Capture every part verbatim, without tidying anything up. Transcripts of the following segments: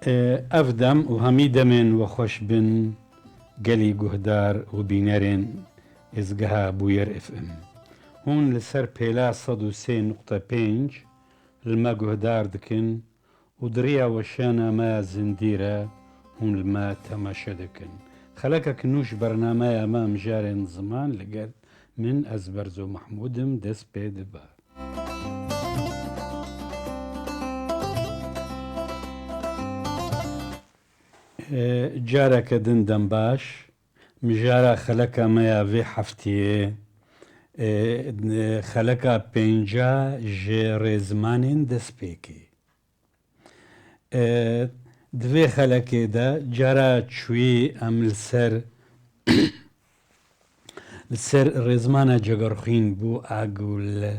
E, ev dem û hemî demên we xweş bin, gelî guhdar û bînerên êzgeha Bûyer F M. Hûn li ser pêla sed û sê nuqte pênc li me guhdar dikin û di riya weşana me ya zindî re hûn li me temaşe dikin. Xelekek nû ji bernameya me mijarên ziman li gel min, ez Berzo Mehmûd im, dest pê dibe. E, careke din dem baş. Mijara xeleka me ya vê heftiyê, e, xeleka pênca ji rêzmanên destpêkê. E, di vê xelekê de cara çûyî em li ser, li ser rêzmana Cegerxwîn bû, a ku li,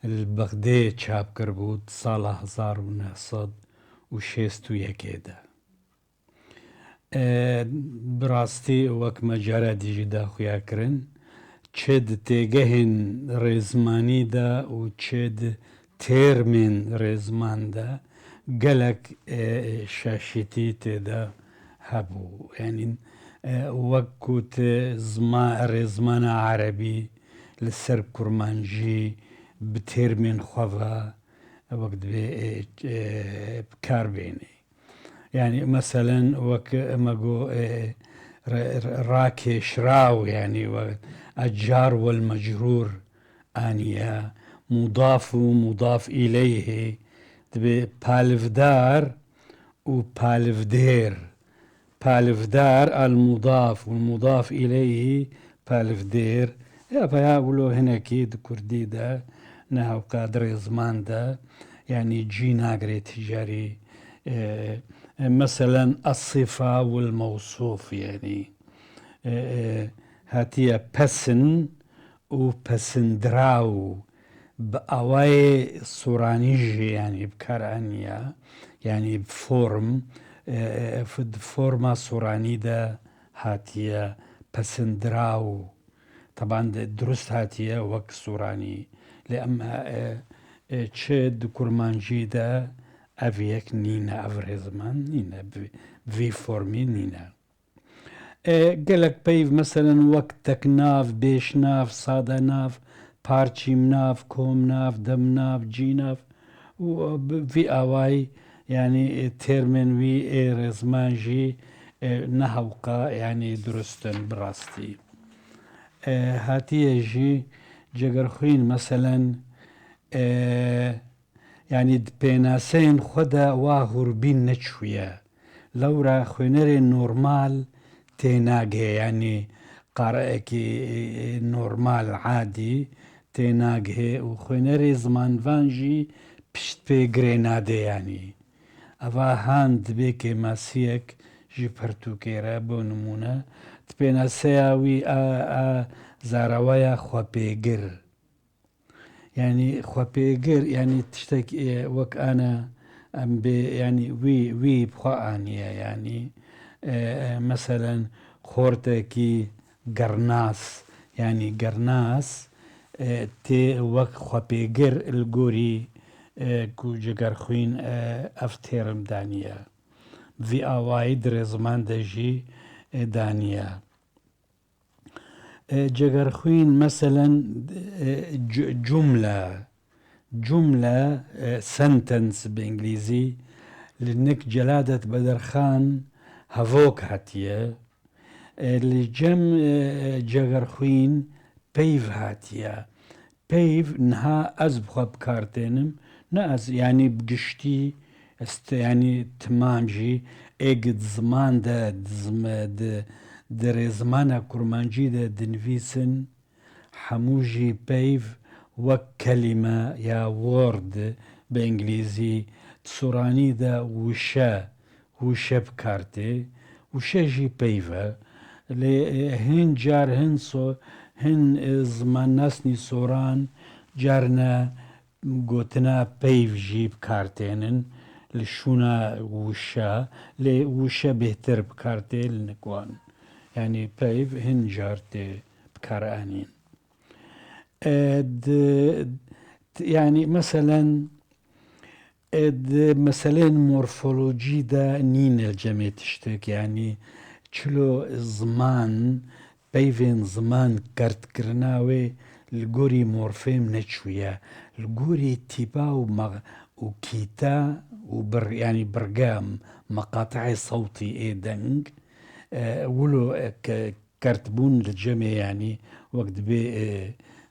li Bexdê çap kiribû di sala hezar û neh sed û şêst û yekê de. E, bi rastî wek me cara dî jî daxuya kirin, çi di têgehên rêzmanî de û çi di têrmên rêzman de gelek, e, şaşîtî tê de hebû. Yanî, e, wek ku tu zima-, rêzmana erebî li ser kurmancî bi têrmên xwe ve wek divê, e, e, bi kar bênî. Yanî, meselen, wek me got, e, re-, re-, rakêşraw, yanî, we, e, car wel mecrûr aniye, mudaf û mudaf îleyhê, dibê palivdar û palivdêr. Palivdar, al mudaf û mudaf îleyhî, palivdêr. Ya, peya wilo hinekî di kurdî de, ne hewqa di rêzman de, yanî cî nagirê ticarî, e, e, meselen, as-sifa wel mewsûf, yanî, e, e, hatiye pesin û pesindiraw bi awayê soranî jî, yanî, bi kar aniye, yanî bi form, e, e, f-, di forma soranî de hatiye pesindiraw. Teban de dirust hatiye wek soranî. Lê em, e, e, çi di kurmancî de ev yek nîne, ev rêzman nîne, bi vî formî nîne. E, gelek peyv, meselen, wek teknav, bêşnav, sadenav, parçîmnav, komnav, demnav, cînav û bi vî awayî, yanî, e, têrmên wî ê rêzman jî, e, ne hewqa, yanî, durust in bi rastî. E, hatiye jî Cegerxwîn, meselen, e, Yanî di pênaseyên xwe de wa hûrbîn neçûye. Lewra xwênerê normal tênagihê, yanî qariekî normal, adî tênagihê û xwênerê zimanvan jî piştpêgirê nade, yanî. Eva han dibê kêmasiyek ji pirtûkê re, bo nimûne, di pênaseya wî a, a zareweya xwepêgir. Yanî xwepêgir, yanî tiştek, e, wek ana em bê, yanî wî, wî bi xwe aniye, yanî, e, e, meselen, xortekî gernas, yanî gernas, e, tê wek xwepêgir li gorî, e, ku Cegerxwîn, e, ev têrim daniye. Vî awayî di rêziman de jî, e, daniye. E, Cegerxwîn, meselen, e, cu-, cumle, cumle, e, sentence bi îngilîzî, li nik Celadet Bederxan hevok hatiye. E, li cem, e, Cegerxwîn peyv hatiye. Peyv niha ez bi xwe bi kar tênim, ne ez, yanî bi giştî, ez te-, yanî timam jî ê gi di ziman de, di zim-, di, di rêzimana kurmancî de dinivîsin, hemû jî peyv wek kelîme ya word bi îngilîzî, di soranî de wişe, wişe bi kar tê. Wişe jî peyv e. Lê, e, hin car hin so-, hin, e, zimannasnî soran carna gotina peyv jî bi kar tênin li şûna wişe, lê wişe bêhtir bi kar tê li nik wan. Yanî peyv hin car tê bi kar anîn. E, di, t-, yanî meselen, E, di meseleyên morfolojî de nîne li cemê tiştek, yanî çilo ziman, peyvên ziman kertkirina wê li gorî morfêm neçûye. Li gorî tîpa û me-, û kîta û bir-, yanî birga, meqatihê sewtî ê deng, e, wilo, e, ke-, kertbûn li cemê, yanî wek dibê, e,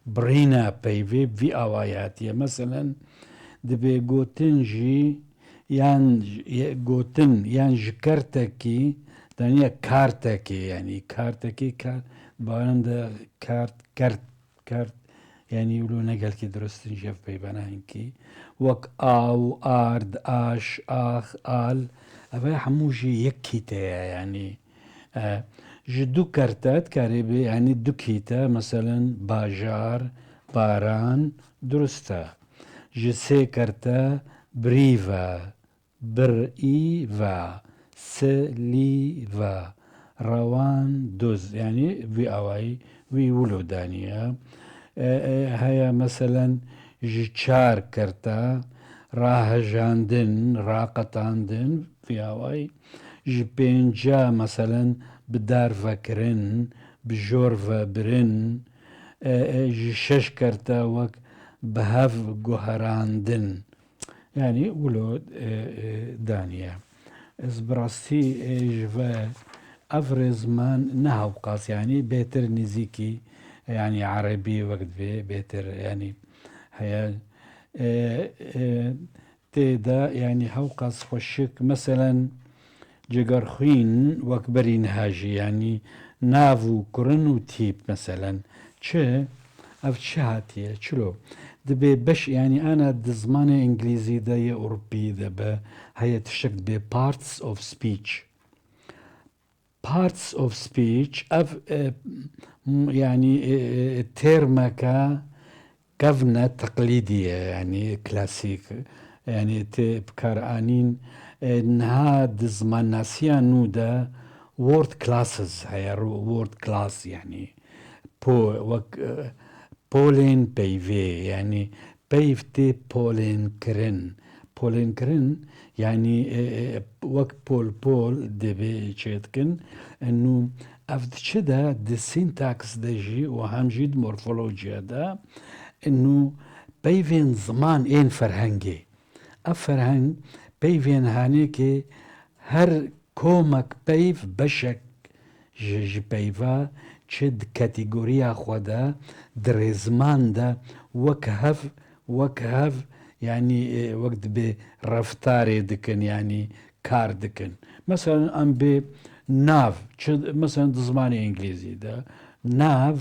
birîna peyvê bi vî awayî hatiye. Meselen, dibê gotin jî, yan j-, ye-, gotin yan ji kertekî, daniye kartekê, yanî kartekê, kar, baran de kart, kert, kert, yanî wilo ne gelkî dirust in ji hev peyvana hinkî. Wek aw, ard, aş, ax, al, ev hemû jî yek kîte ye, yanî E, ji du kerte dikarê bê, yanî du kîte, meselen, bajar, baran, durust e. Ji sê kerte birî ve, birî ve, silî ve, rewan, duz, yanî vî awayî, wî wilo daniye. E, e, heye, meselen, ji çar kerte rahejandin, raqetandin, vî awayî. Ji pênca, meselen, bi dar vekirin, bi jor vebirin, e, e, ji şeş kerte wek bi hev guherandin. Yanî wilo, e, e, daniye. Ez bi rastî, e, ji ve ev rêzman ne hewqas, yanî bêtir nêzîkî, yanî erebî wek divê bêtir, yanî heye, e, e, tê de, yanî hewqas xweşik, meselen, Cegerxwîn wek berî niha jî, yanî nav û kurin û tîp, meselen. Çi? Ev çi hatiye? Çilo? Dibê beş, yanî ana di zimanê îngilîzî de yê Ewropî de be, heye tiştek dibê parts of speech. Parts of speech, ev, e, m-, yanî, e, e, termeke kevne teqlîdî ye, yanî klasîk, yanî tê bikaranîn. E, niha di zimannasiya nû de word classes heye, ro-, word class, yanî po-, wek, e, polên peyvê, yanî peyv tê polên kirin. Polên kirin, yanî, e, e, wek pol pol dibê çêdikin. E, nû ev diçe de di sîntaks de jî û hem jî di morfolojiyê de, e, nû peyvên ziman ên ferhengê. Ev ferheng peyvên hanêkê her komek peyv beşek ji, ji peyva çi di kategoriya xwe de, di rêziman de wek hev, wek hev, yanî, e, wek dibê reftarê dikin, yanî kar dikin. Meselen, em bê nav, çi, meselen, di zimanê îngilîzî de nav,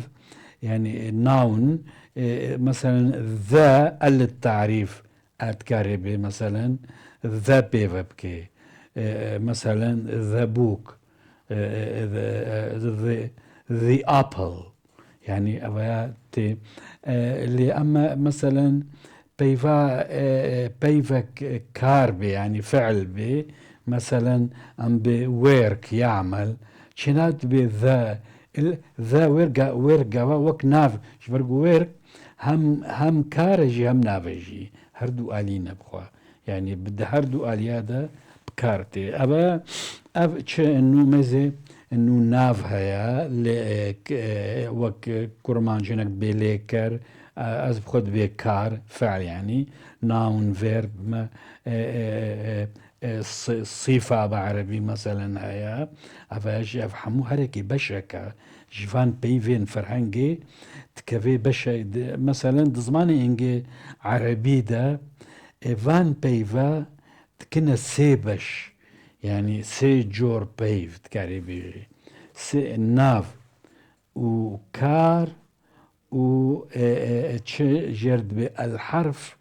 yanî, e, noun, e, meselen, the el tarîf, e, dikarê bê, meselen, the pê ve bikê. E, e, meselen, the book, e, e, the, e, the, the apple. Yanî, ev ya tê. E, lê em, meselen, peyva, e, e, peyvek, e, kar bê, yanî fiil bê. Meselen, em bê work, ya'mel. Çêna dibê the, il-, the wêr ga-, wêr gava wek nav. Ji ber ku work hem, hem kar e jî hem nav e jî. Her du alî ne bi xwe. Yanî bi, di her du aliya de bi kar tê. Ev, ev çi nû mêzê nû nav heye, lê, e, k-, e, wek kurmancinek bê lê ker, e, ez bi xwe dibê kar, fiil yanî, noun, verb, me, e, e, e, e, si-, sîfa bi erebî meselen heye. Ev heye jî ev hemû herekî beşeke ji van peyvên ferhengê dikeve beşe, di, meselen di zimanê îngê erebî de, e, van peyve dikine sê beş, yanî sê cor peyv dikarî bêjî. Sê, nav û kar û, e, e, e, çi jêr dibê el harf,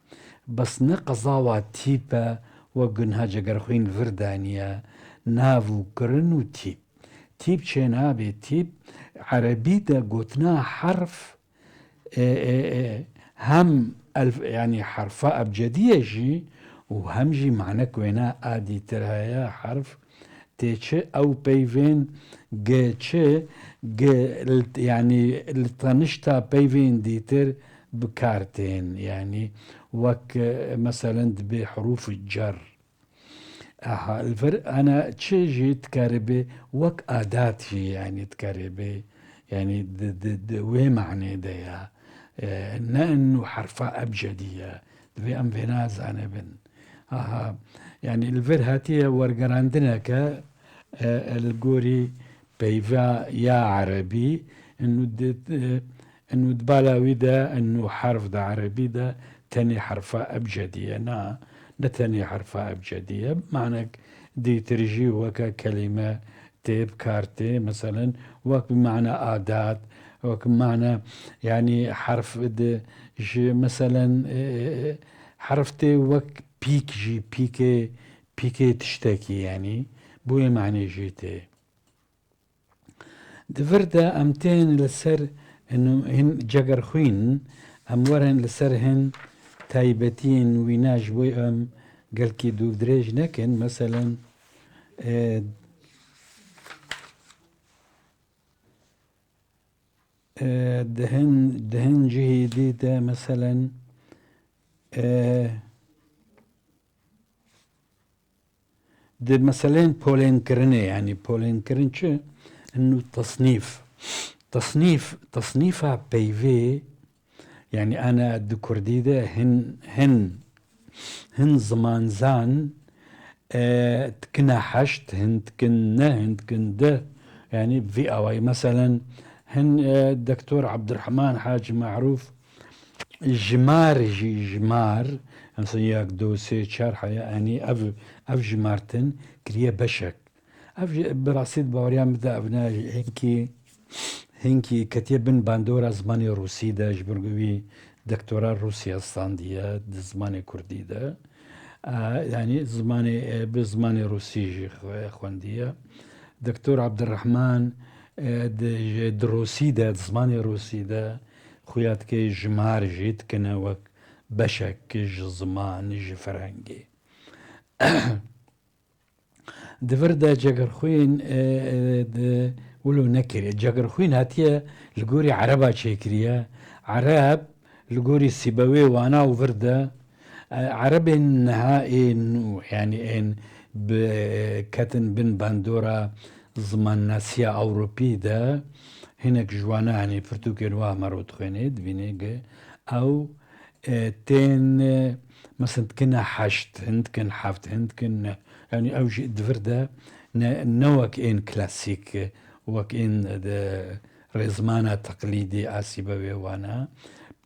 bes ne qezawa tîp e, wek gunha Cegerxwîn vir daniye, nav û kirin û tîp. Tîp çênabê, tîp erebî de gotina harf, e, e, e, hem elf, yanî harfa ebcedî ye jî û hem jî manek wêna a dîtir heye, harf tê çi ew peyvên g çi, g, l-, yanî li tenişta peyvên dîtir bi kar tên, yanî wek, e, meselen dibê hurûf cer. Aha, li vir ana çi jî dikare bê, wek adat jî, yanî dikare bê, yanî di, di, di wê manê de ya. E, ne inu herfa ebcedî ye. Divê em vêna zanibin. Aha, yanî li vir hatiye wergerandineke, e, e, li gorî peyva ya erebî, inu di, e, inu di bala wî de, inu herf di erebî de tenê herfa ebcedî ye. Na, ne tenê herfa ebcedî ye. Manek dîtir jî weke kelîme tê bi kar tê. Meselen, wek bi mana adat, wek bi mana, yanî herf di ji, meselen, e, e, herf tê wek pîk jî, pîkê, pîkê tiştekî, yanî bi wê manê jî tê. Di vir de em tên li ser hin, hin cegerxwîn, em werin li ser hin taybetiyên wîna ji bo em gelkî dûvdirêj nekin. Meselen, e, e, di hin, di hin cihê dî de, meselen, e, di meselên polênkirinê, yanî polênkirin çi? Inu tesnîf. Tesnîf, tesnîfa peyvê, yanî ana di kurdî de hin, hin, hin zimanzan, e, dikine heşt, hin dikin neh, hin dikin deh, yanî vî awayî. Meselen, hin, e, Doktor Ebdirehman Hacî Merûf, jimar jî, jimar, mesela yek, du, sê, çar heye, yanî ev, ev jimartin kiriye beşek. Ev jî bi rastî di baweriya min de ev ne hinkî, hinkî ketiye bin bandora zimanê rûsî de, ji ber ku wî doktora Rûsya standiye di zimanê kurdî de. E, yanî zimanê, e, bi zimanê rûsî jî xwe-, xwendiye. Doktor Ebdirehman, e, di, ji, di rûsî de, di zimanê rûsî de xuya dike, jimar jî dikine wek beşek ji ziman, ji ferhengê. Di vir de cegerxwîn, e, e, di wilo nekiriye. Cegerxwîn hatiye li gorî ereba çêkiriye. Ereb li gorî Sîbewê, Wana û vir de, e, erebên niha ên nû, yanî ên bi, ketin bin bandora zimannasiya Ewropî de, hinek ji wana, yanî pirtûkên wa mero dixwênê, dibînê ge ew, e, tên, e, mesela dikine heşt, hin dikin heft, hin dikin neh. Yanî ew jî di vir de ne, ne wek ên klasîk, wek ên di rêzmana teqlîdî a Sîbewê, Wana.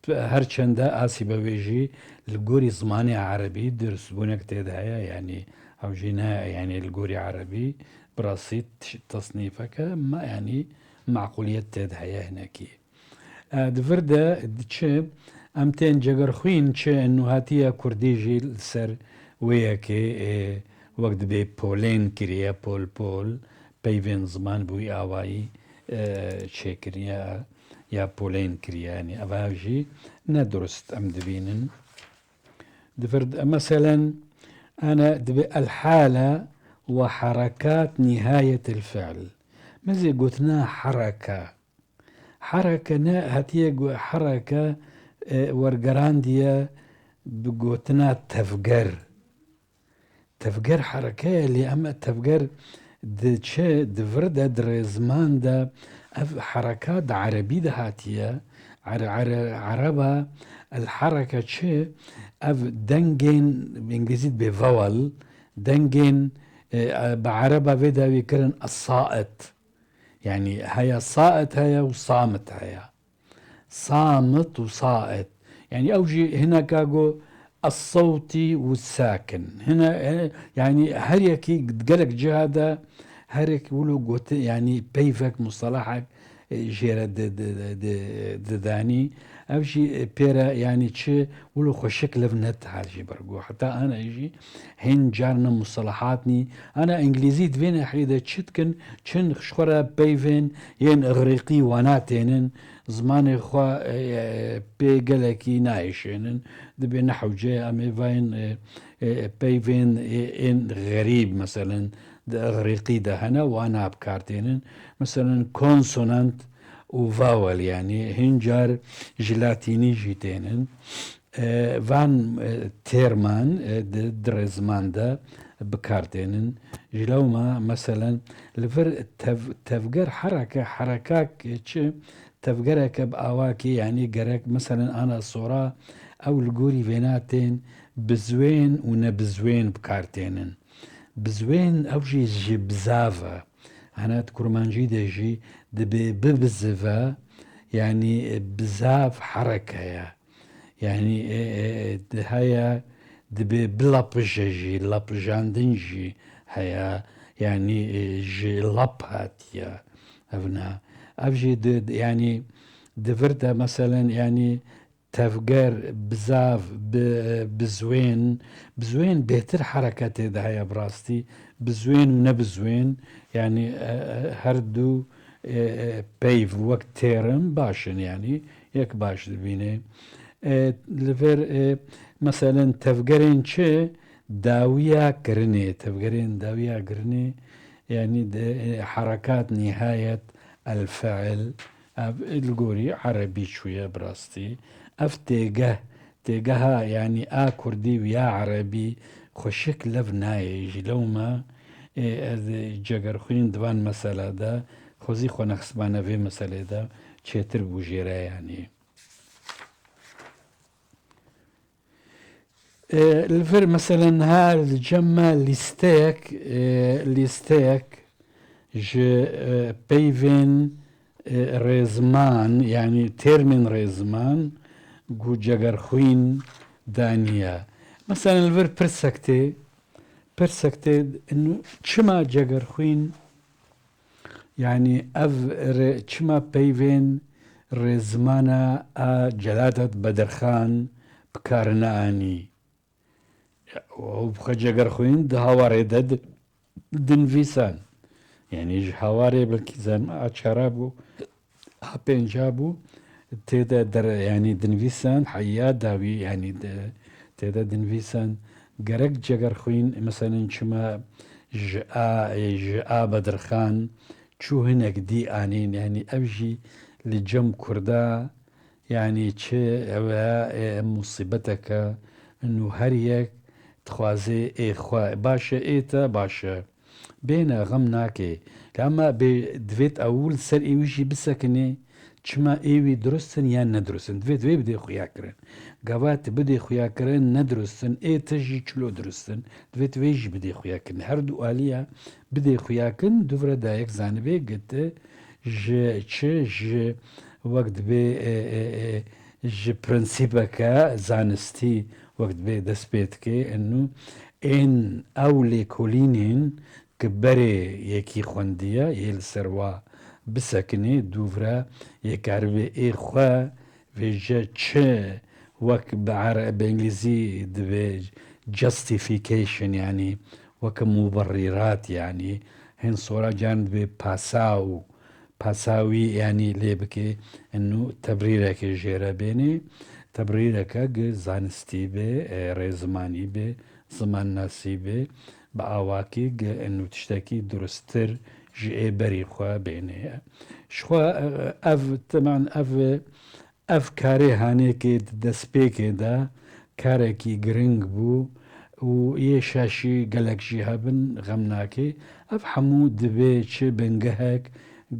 Her çende a Sîbewê jî li gorî zimanê erebî dirustbûnek tê de heye, yanî ew jî ne, yanî li gorî erebî bi rastî t-, tesnîfeke me, yanî meqûliyet tê de heye hinekî. E, di vir de diçe, em tên cegerxwîn çi inu hatiye kurdî jî li ser wê yekê, e, wek dibê polên kiriye, pol pol, peyvên ziman bi wî awayî, e, çêkiriye ya polên kiriye. Yanî eva jî ne dirust em dibînin. Di vir de, meselen, ana dibê el hale ve herekat nîhayetil fi'l. Mezê gotina hereke. Hereke ne hatiye gu-, hereke, e, wergerandiye bi gotina tevger. Tevger hereke ye, lê em tevger di çi, di vir de, di rêzman de ev hereka di erebî de hatiye. Ere-, ere-, ereba el hereke çi? Ev dengên, bi îngilîzî dibê vowel, dengên, e, e, bi ereba vê dawî kirin es-sait. Yanî heye sait heye û samit heye. Samit û sait. Yanî ew jî hineka go es-sewtî û sakin. Hine, e, yanî her yekî gelek ciha de her yek wilo gotin, yanî peyvek, mustalahek, e, jê re di, di, di, di, didanî. Ev jî, e, pê re, yanî çi wilo xweşik lev nedihar jî ber go. Heta ana jî hên carna mustalahatnî. Ana îngilîzî di vê nahiyê de çi dikin? Çin ji xwe re peyvên yên îgrîqî wana tênin, zimanê xwe, e, e, pê gelekî nayêşênin. Dibê ne hewce em ê vayên, e, e, peyvên, e, ên xerîb, meselen, di îgrîqî de hene, wana bi kar tênin. Meselen, konsonant û vowel, yanî hin car ji latînî jî tênin. E, van, e, têrman, e, di, di rêzman de bi kar tênin. Ji lewma, meselen, li vir tev-, tevger hereke, herekak çi? Tevgereke bi awakê, yanî gerek, meselen, ana sora, ew li gorî vêna tên bizwên û nebizwên bi kar tênin. Bizwên ew jî ji bizav e. Hene di kurmancî de jî dibê bibizive, yanî bizav hereke ye. Yanî, e, e, di heye dibê bilapije jî, lapijandin jî heye. Yanî, e, ji lap hatiye. Evna. Ev jî di, di, yanî di vir de meselen, yanî tevger, bizav, bi, bizwên, bizwên bêtir hereketê de heye bi rastî. Bizwên û nebizwên, yanî, e, e, her du, e, e, peyv wek têrim baş in, yanî yek baş dibîne. E, li vir, e, meselen tevgerên çi? Dawiya kirinê, tevgerên dawiya kirinê, yanî de, e, herekat nihayet el fe'l, ev li gorî erebî çûye bi rastî. Ev têgeh, têgeha, yanî a kurdî û ya erebî xweşik lev nayê. Ji lewma, e, ez Cegerxwîn di van mesela de xwezî xwe nexistbane vê meselê de çêtir bû jê re, yanî. E, li vir, meselen, niha li cem me lîsteyek, e, lîsteyek ji, e, peyvên, e, rêzman, yanî têrmên rêzman ku Cegerxwîn daniye. Meselen, li vir pirsek tê, pirsek tê, inu çima Cegerxwîn Yanî ev re-, çima peyvên rêzmana a Celadet Bedirxan bi kar neanî? Ew bi xwe Cegerxwîn di hawarê de di-, dinivîsan. Yanî ji hawarê belkî zan a çara bû, a pênca bû, tê de der-, yanî dinivîsan, heya dawî, yanî de-, tê de dinivîsan. Gerek Cegerxwîn, meselen, çima ji a, ji a Bedirxan çû hinek dî anîn, yanî ev jî li cem Kurda, yanî çi ew e, e, musîbeteke, nû her yek dixwaze ê xwe, baş e, ê te baş e. Bêne, xem nake. Lê ema bê, divêt ew li ser ê wî jî bisekinê, çima ê wî durust in yan nedurust in. Divêt wê bidê xuya kirin. Gava tu bidê xuya kirin nedurust in, ê te jî çilo durust in. Divêt wê jî bidê xuya kirin. Her du aliya bidê xuya kin, dûv re dayek zanibê, giti ji çi, ji wek dibê, e, e, e, ji prensîpeke zanistî wek dibê dest pê dike, inu ên ew lêkolînên ki berê yekî xwendiye, yê li ser wa bisekinê, dûv re yê karibê ê xwe vêje çi wek bi ere-, bi îngilîzî dibê justification, yanî weke muberrîrat, yanî hin sora caran dibê pasaw, pasawî, yanî lê bike, inu tebrîreke jê re bênê, tebrîreke gi zanistî be, e, rêzimanî be, zimannasî be, bi awakî gi inu tiştekî durustir ji ê berî xwe bênê. Ji xwe, e, ev, teman ev, ev karê hanêkê di destpêkê de karekî giring bû û yê şaşî gelek jî hebin, xem nake. Ev hemû divê çi bingehek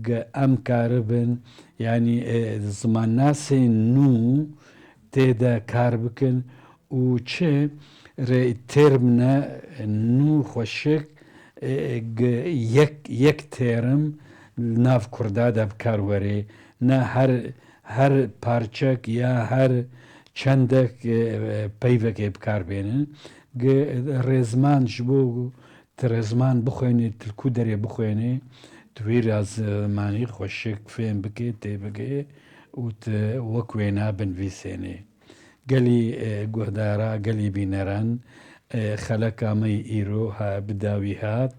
gi em karibin, yanî, e, zimannasên nû tê de kar bikin û çi rê têrmne nû xweşik, e, gi-, yek, yek têrim li nav Kurda de bi kar werê. Ne her, her parçek ya her çendek, e, peyvekê bi kar bênin. Gi-, rêzman ji bo tu rêzman bixwênî, tu li ku derê bixwênî, tu wî rêzmanî xweşik fêm bikê, tê bigê û tu wek wêna binivîsênî. Gelî, e, guhdara, gelî bîneran, e, xeleka me yî îro ha bi dawî hat.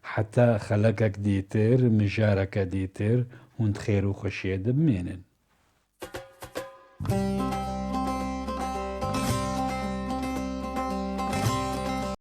Heta xelekek dîtir, mijareke dîtir, hûn di xêr û xweşiyê de bimênin.